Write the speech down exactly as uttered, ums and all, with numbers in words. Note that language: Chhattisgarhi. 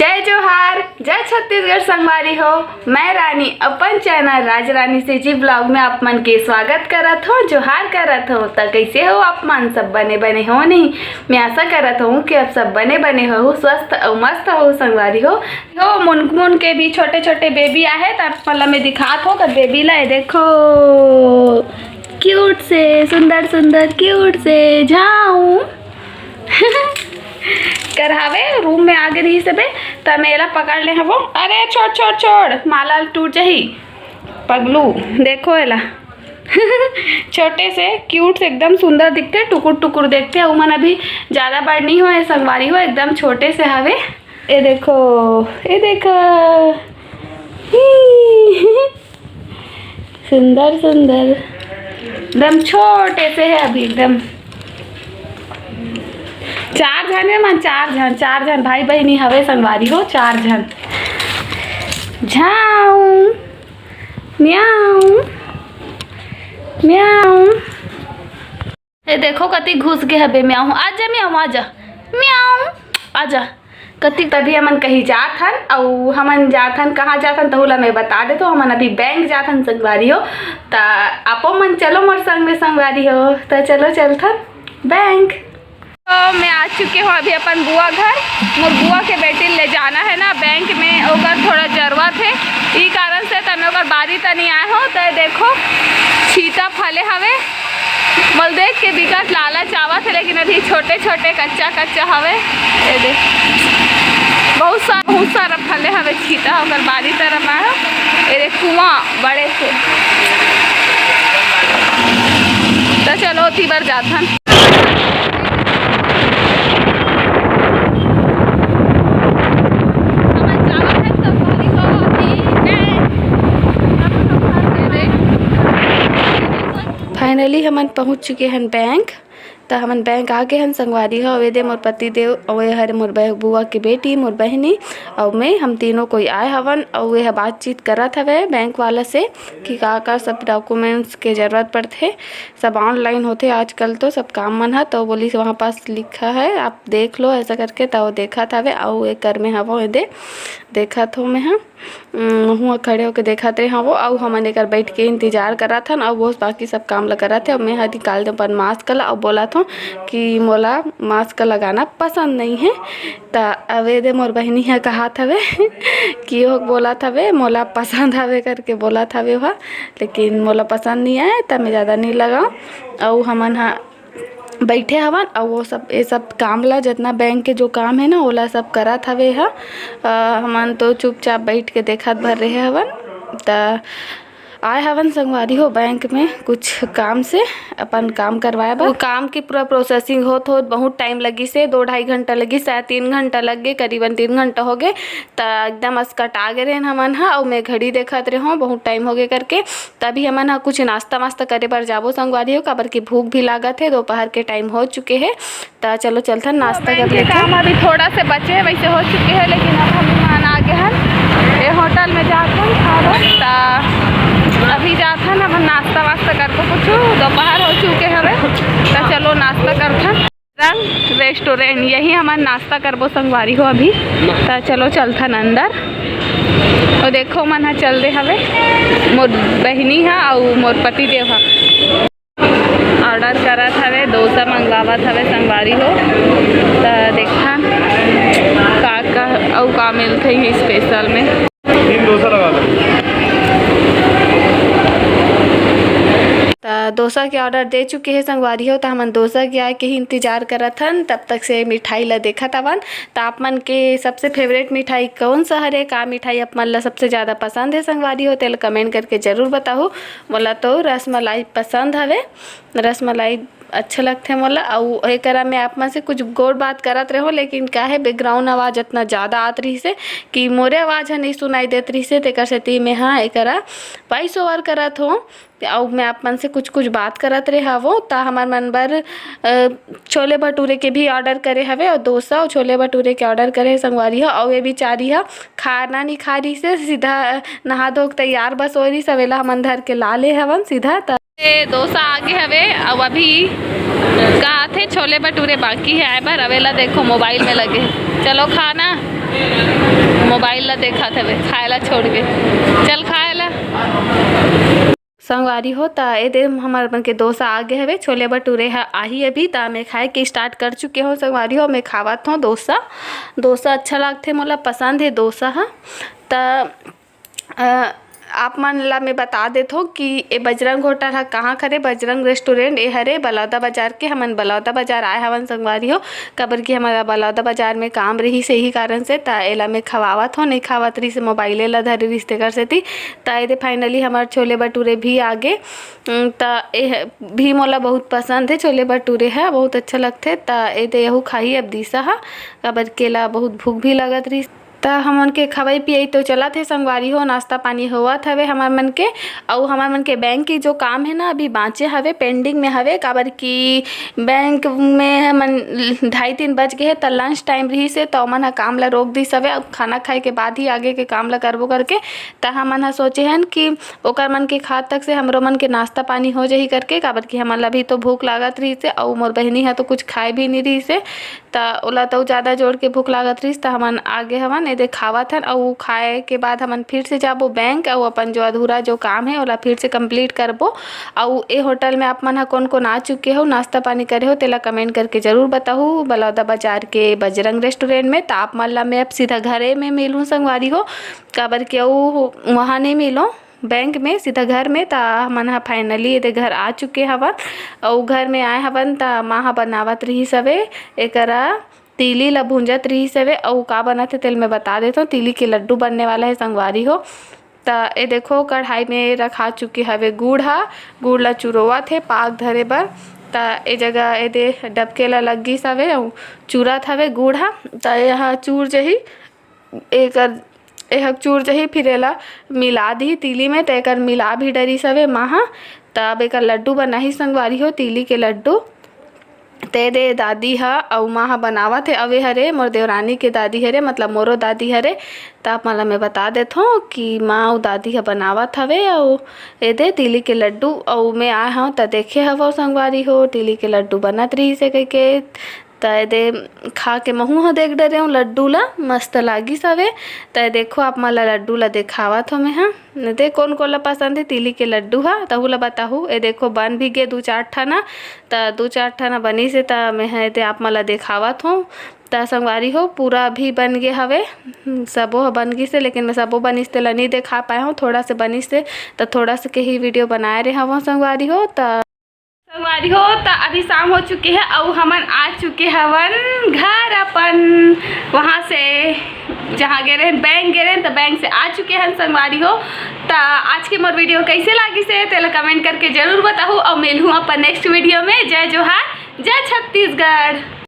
जय जोहार, जय छत्तीसगढ़ संगवारी हो। मैं रानी अपन चैनल राज रानी से जी ब्लॉग में आप मन के स्वागत करत हो, जोहार करत हो। त कैसे हो आप मन? सब बने बने हो नहीं? मैं आशा करत हूँ कि आप सब बने बने हो, स्वस्थ अउ मस्त हो संगवारी हो। हो मुनमुन के भी छोटे छोटे बेबी आहे, त आप मन ला मैं दिखात हो कर बेबी ला, ये देखो क्यूट से, सुंदर सुंदर क्यूट से झाऊ। करहावे रूम में आगे रही सबे, त मैं एला पकड़ ले हवो। अरे छोड़ छोड़ छोड़, माला टूट जाही पगलू। देखो एला। छोटे से क्यूट से एकदम सुंदर दिखते, टुकुर टुकुर देखते। उमन अभी ज्यादा बड़ नहीं होए संगवारी हो, एकदम छोटे से हवे। ए देखो, ए देखो। ही। सुंदर सुंदर, एकदम छोटे से है अभी एकदम। चार झन है मन, चार झन, चार झन भाई बहिनी हवे संगवारी हो, चार झन। झाऊ, म्याऊ, म्याऊ। ए देखो कति घुस गे हबे म्याऊ। आजा म्याऊ, आजा म्याऊ, आजा। कति तभी हमन कहीं जात हन, अउ हमन जात हन, कहाँ जात हन, तहू ला मैं बता देत हो। हमन अभी बैंक जात हन संगवारी हो, त आपो मन चलो मोर संग में संगवारी हो। त चलो चलथन बैंक। तो मैं आ चुके हूँ अभी अपन बुआ घर। मोर बुआ के बेटी ले जाना है ना बैंक में, ओकर थोड़ा जरूरत है, ई कारण से त मैं ओकर बारी तनी आए हूँ। तो देखो छीता फले हवे, मोल देख के बिकट लालच आवत है, लेकिन अभी छोटे छोटे कच्चा कच्चा हवे। ये देख बहुत सारा बहुत सारा फले हवे छीता, ओकर बारी तरफ आए हो। ये देख कुआं बड़े से। तो चलो ओती बर जाथन। हमन जावत हन संगवारी हो अभी बैंक। फाइनली हमन पहुंच चुके हन बैंक। त हमन बैंक आ गे हन संगवारी हो। अउ ए दे मोर पति देव, अउ ए हरे मोर बह-, बुआ के बेटी, मोर बहिनी, अउ मैं, हम तीनों कोई आए हवन। अउ ए ह बातचीत करत हवे बैंक वाला से कि का का सब डॉक्यूमेंट्स के जरूरत पड़थे। सब ऑनलाइन होथे आजकल तो सब काम मन ह। तो बोलिस वहाँ पास लिखा है, आप देख लो ऐसा करके। त वो देखत हवे, अउ एकर में हवो ए दे, देखत हो मैं ह। उम, हुआं खड़े होके देखत रहे हवो, अउ हमन एकर बैठ के इंतजार करत हन, अउ वो बाकी सब काम ल करत हे। अउ मैं ह निकाल दे अपन मास्क ल, अउ बोलत हूँ कि मोला मास्क लगाना पसंद नहीं है। त अवे दे मोर बहिनी ह कहत हवे कि ओह बोलत हवे मोला पसंद हवे करके बोलत हवे ओहा, लेकिन मोला पसंद नहीं आए, त मैं ज़्यादा नहीं लगाऊँ। अउ हमन ह बैठे हवन, अउ वो सब, ये सब काम ला, जितना बैंक के जो काम है ना, ओला सब करत हवे ह। अ, हमन तो चुपचाप बैठ के देखत भर रहे हवन। त आए हवन संगवारी हो बैंक में कुछ काम से, अपन काम करवाए बर। वो काम की पूरा प्रोसेसिंग होत होत बहुत टाइम लगिस हे, दो ढाई घंटा लगिस, शायद तीन घंटा लग गए, करीबन तीन घंटा हो गए। त एकदम असकटा गे रहेन हमन ह, अउ मैं घड़ी देखत रहे हूँ, बहुत टाइम हो गए करके। तभी हमन ह कुछ नाश्ता वास्ता करे बर जाबो संगवारी हो, काबर कि भूख भी लागत हे, दोपहर के टाइम हो चुके हे। त चलो चलथन नाश्ता कर लेथन। काम अभी थोड़ा से बचे हे, वैसे हो चुके हे, लेकिन अब हम मन आ गे हन, ए होटल में जाथन खाबो। त अभी जाथन, अब नाश्ता वास्ता करबो कुछ, दोपहर हो चुके हवे। त चलो नाश्ता करथन। रंग रेस्टोरेंट, यही हमन नाश्ता करबो संगवारी हो अभी। त चलो चलथन अंदर। अउ देखो मन ह चल दे हवे, मोर बहिनी ह अउ मोर पति देव ह। ऑर्डर करत हवे, डोसा मंगवावत हवे संगवारी हो। त देखथन का का अउ का मिलथे इही स्पेशल में। तीन डोसा लगा लो। त डोसा के ऑर्डर दे चुके हे संगवारी हो, त हमन डोसा के आए के ही इंतजार करत हन। तब तक से मिठाई ला देखत हवन। त आप मन के सबसे फेवरेट मिठाई कौन सा हरे? का मिठाई आप मन ला सबसे ज़्यादा पसंद हे संगवारी हो, तेला कमेंट करके जरूर बताहू। मोला तो रसमलाई पसंद हवे, रसमलाई अच्छा लगथे मोला। अउ एकरा में आप मन से कुछ गोठ बात करत रहो, लेकिन का हे, बैकग्राउंड आवाज़ इतना ज़्यादा आत रहिस हे कि मोरे आवाज़ ह नहीं सुनाई देत रहिस हे, तेकर सेती मैं ह एकरा वॉइस ओवर करत हों। अउ मैं आप मन से कुछ कुछ बात करत रहे हवो, त हमर मन बर, अ, छोले भटूरे के भी ऑर्डर करे हवे, अउ डोसा अउ छोले भटूरे के ऑर्डर करे हे संगवारी हो। अउ ये बिचारी ह खाना नहीं खा रहिस हे, सीधा नहा धो के तैयार बस हो रहिस, अवेला हमन धर के ला ले हवन सीधा। त ए डोसा आगे हवे, अउ अभी का आथे, छोले भटूरे बाकी हे आए बर। अवेला देखो मोबाइल में लगे। चलो खाना, मोबाइल ला देखत हवे, खाए ला छोड़ के। चल खाए ला। संगवारी हो, त ए दे हमर मन के डोसा आ गे हवे, छोले भटूरे ह आही अभी, त मैं खाए के स्टार्ट कर चुके हूँ संगवारी हो। मैं खावत हूँ डोसा। डोसा अच्छा लागथे, मोला पसंद हे डोसा ह। त अ, आप मन ला मैं बता देथों कि ए बजरंग होटल ह कहाँ हरे, बजरंग रेस्टोरेंट ए हरे बलौदा बाजार के। हमन बलौदा बाजार आए हवन संगवारी हो, काबर कि हमर बलौदा बाजार में काम रहिस, यही कारण से। त एला मैं खवावत हो, नहीं खावत रहिस, मोबाइले ला धरे रहिस, तेकर सेती। त ए दे finally हमर छोले भटूरे भी आ गे। उम, त ए ह-, भी मोला बहुत पसंद हे, छोले भटूरे ह बहुत अच्छा लगथे। त ए दे यहू खाही अब डोसा ह, काबर के एला बहुत भूख भी लगत रहिस। त हमन के खवई पियई तो चलत हे संगवारी हो, नाश्ता पानी होवत हवे हमर मन के। अउ हमर मन के बैंक के जो काम हे ना, अभी बाँचे हवे, pending में हवे, काबर कि बैंक में हमन ढाई तीन बज गे हे, त lunch time रहिस हे, त ओमन ह काम ल रोक दिस हवे। अब खाना खाए के बाद ही आगे के काम ल करबो करके, त हमन ह सोचे हन कि ओकर मन के खात तक से हमरो मन के नाश्ता पानी हो जाही करके, काबर कि हमन ल भी तो भूख लागत रहिस हे, अउ मोर बहिनी ह तो कुछ खाए भी नहीं रहिस हे। त ओला तो ज़्यादा जोर के भूख लागत रहिस, त हमन आगे हवन, एदे खावत हन, अउ खाए के बाद हमन फिर से जाबो बैंक, अउ अपन जो अधूरा जो काम हे, ओला फिर से complete करबो। अउ ए होटल में आप मन ह कोन कोन आ चुके हो, नाश्ता पानी करे हो, तेला comment करके जरूर बताहू। बलौदा बाजार के बजरंग रेस्टोरेंट में, त आप मन ला मैं अब सीधा घरे में मिलूँ संगवारी हो, काबर कि अउ वहाँ नहीं मिलो बैंक में, सीधा घर में। त हमन ह finally एदे घर आ चुके हवन, अउ घर में आए हवन, त माँ ह बनावत रहिस हवे एकरा, तिली ला भूंजत रहिस हवे। अउ का बनत हे, तेल में बता देथों, तिली के लड्डू बनने वाला हे संगवारी हो। त ए देखो, कढ़ाई में रखा चुके हवे गुड़ हा, गुड़ ला चुरोवत हे पाक धरे बर। त ए जगह एदे डबके ला लग गिस हवे, अउ चुरत हवे गुड़ हा। त ए हा चूर जही, एकर, एहक चूर जही, फिर एला मिला दिही तिली में। त एकर मिला भी डरिस हवे माँ हा। त अब एकर लड्डू बनाही संगवारी हो, तिली के लड्डू। ते दे दादी ह अउ माँ ह बनावत हे। अउ ए हरे मोर देवरानी के दादी हरे, मतलब मोरो दादी हरे। त आप मन ला मैं बता देथों कि माँ अउ दादी ह बनावत हवे। अउ ए दे तिली के लड्डू, अउ मैं आए हव त देखे हवव संगवारी हो, तिली के लड्डू बनत रहिस हे कहिके। त ए दे खा के महू ह देख डरे हूँ लड्डू ला, मस्त लागिस हवे। त ए देखो, आप मन ला लड्डू ला देखावत हव मैं ह। ए दे कोन कोन ला पसंद हे तिली के लड्डू ह, तहू ला बताहू। ए देखो, बन भी गे दू चार ठन, त दू चार ठन बनिस हे, त मैं ह ए दे आप मन ला देखावत हूँ। त संगवारी हो, पूरा भी बन गे हवे, सबो ह बन गिस हे, लेकिन मैं सबो बनिस तेला नइ देखा पाए हूँ, थोड़ा से बनिस हे, त थोड़ा से के ही वीडियो बनाए रहे हवं संगवारी हो। त संगवारी हो, त अभी शाम हो चुके हे अउ हमन आ चुके हवन घर अपन, वहाँ से जहाँ गे रहेन, बैंक गे रहेन, त बैंक से आ चुके हन संगवारी हो। त आज के मोर वीडियो कैसे लागिस हे, तेला comment करके जरूर बताहू अउ मिलहूँ अपन next वीडियो में। जय जोहार, जय छत्तीसगढ़।